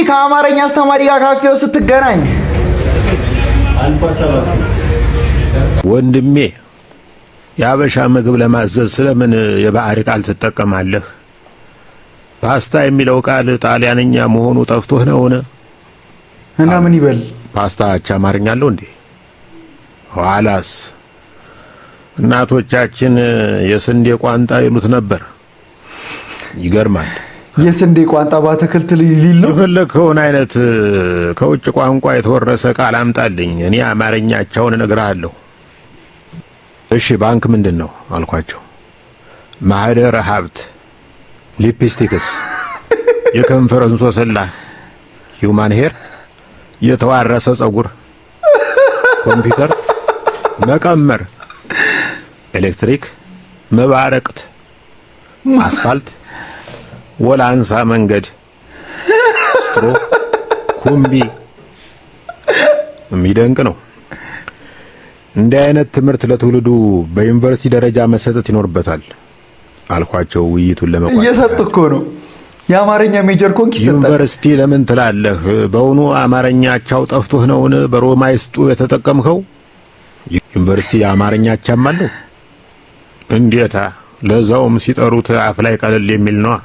ከአማርኛ አስተማሪ ጋር ካፌ ውስጥ ስትገናኝ። ወንድሜ፣ የአበሻ ምግብ ለማዘዝ ስለምን የባዕድ ቃል ትጠቀማለህ? ፓስታ የሚለው ቃል ጣሊያንኛ መሆኑ ጠፍቶህ ነውን? እና ምን ይበል? ፓስታ አቻ አማርኛ አለው እንዴ? ኋላስ እናቶቻችን የስንዴ ቋንጣ ይሉት ነበር። ይገርማል። የስንዴ ቋንጣ በአትክልት ሊል ነው። የፈለግከውን አይነት ከውጭ ቋንቋ የተወረሰ ቃል አምጣልኝ፣ እኔ አማርኛቸውን እነግርሃለሁ። እሺ፣ ባንክ ምንድን ነው አልኳቸው። ማህደረ ሀብት። ሊፕስቲክስ? የከንፈር እንሶስላ። Human hair? የተዋረሰ ጸጉር። ኮምፒውተር? መቀመር። ኤሌክትሪክ? መባረቅት። አስፋልት? ወላንሳ መንገድ። Straw? ኩምቢ። የሚደንቅ ነው። እንዲህ አይነት ትምህርት ለትውልዱ በዩኒቨርሲቲ ደረጃ መሰጠት ይኖርበታል አልኳቸው። ውይይቱን ለመቋጨት እየሰጡ እኮ ነው። የአማርኛ major ኮንክ ይሰጣል። ዩኒቨርሲቲ ለምን ትላለህ? በውኑ አማርኛቸው ጠፍቶህ ነውን በሮማይስጡ የተጠቀምከው? ዩኒቨርሲቲ የአማርኛ አቻም አለው? እንዴታ! ለዛውም ሲጠሩት አፍ ላይ ቀለል የሚል ነዋ።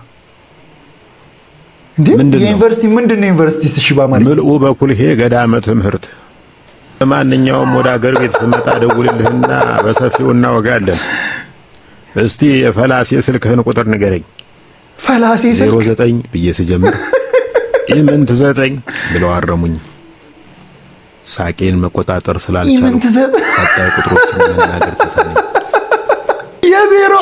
እንዴ? ምንድን ነው? የዩኒቨርሲቲ ምንድን ነው ዩኒቨርሲቲ? እሺ በአማርኛ? ምልኡ በኩልሄ ገዳመ ትምህርት። ማንኛውም ወደ አገር ቤት ስመጣ ደውልልህና በሰፊው እናወጋለን። እስቲ የፈላሴ ስልክህን ቁጥር ንገረኝ። ፈላሴ ዜሮ ስልክ 9 ብዬ ስጀምር ኢምንት 9 ብለው አረሙኝ። ሳቄን መቆጣጠር ስላልቻሉ ኢምንት 9። ቀጣይ ቁጥሮችን መናገር ተሳነኝ። የዜሮ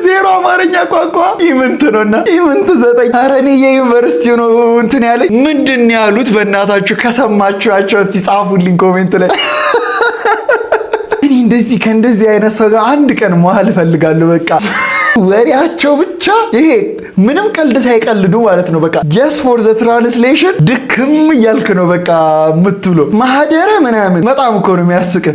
ዜሮ አማርኛ ቋንቋ ኢምንት ነውና ኢምንት 9። ኧረ እኔ የዩኒቨርሲቲው ነው እንትን ያለኝ። ምንድን ነው ያሉት? በእናታችሁ ከሰማችኋቸው እስቲ ጻፉልኝ comment ላይ። እኔ እንደዚህ ከእንደዚህ አይነት ሰው ጋር አንድ ቀን መዋል እፈልጋለሁ። በቃ ወሬያቸው ብቻ ይሄ ምንም ቀልድ ሳይቀልዱ ማለት ነው። በቃ just for the translation ድክም እያልክ ነው በቃ የምትውለው። ማህደረ ምናምን በጣም እኮ ነው የሚያስቅ።